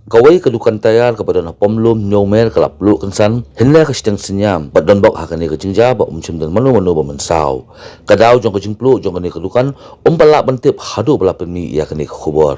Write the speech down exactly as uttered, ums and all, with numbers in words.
Kawei ka dukan tayar kaba don ha Pomlum Hynñiewmer ka la pluh kynsan hynne ka shiteng synñiang bad don bok ha kane ka jingjia ba um shym don mano mano ba mynsaw. Ka daw jong ka jingpluh jong kane ka dukan um pat lah ban tip haduh ba la pynmih ïa kane ka khubor.